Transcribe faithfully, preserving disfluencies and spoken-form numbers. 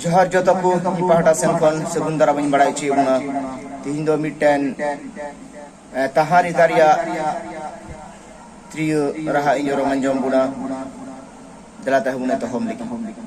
ᱡᱚᱦᱟᱨ ᱡᱚᱛᱚ ᱠᱚ, ᱤᱧ ᱯᱟᱦᱴᱟ ᱥᱮᱱ ᱠᱷᱚᱱ ᱥᱟᱹᱜᱩᱱ ᱫᱟᱨᱟᱢ ᱤᱧ ᱵᱟᱲᱟᱭ ᱦᱚᱪᱚᱭᱮᱫ ᱵᱚᱱᱟ᱾ ᱛᱤᱦᱤᱧ ᱫᱚ ᱢᱤᱫᱴᱮᱱ, ᱮ, ᱛᱟᱦᱟᱸ ᱨᱮᱛᱟ ᱨᱮᱭᱟᱜ ᱛᱤᱨᱭᱳ ᱨᱟᱦᱟ ᱤᱧ ᱚᱨᱚᱝ ᱟᱸᱡᱚᱢ ᱵᱚᱱᱟ᱾ ᱫᱮᱞᱟ ᱛᱟᱦᱮᱸ ᱵᱚᱱᱟ ᱛᱚᱦᱚᱢ ᱞᱟᱹᱜᱤᱫ᱾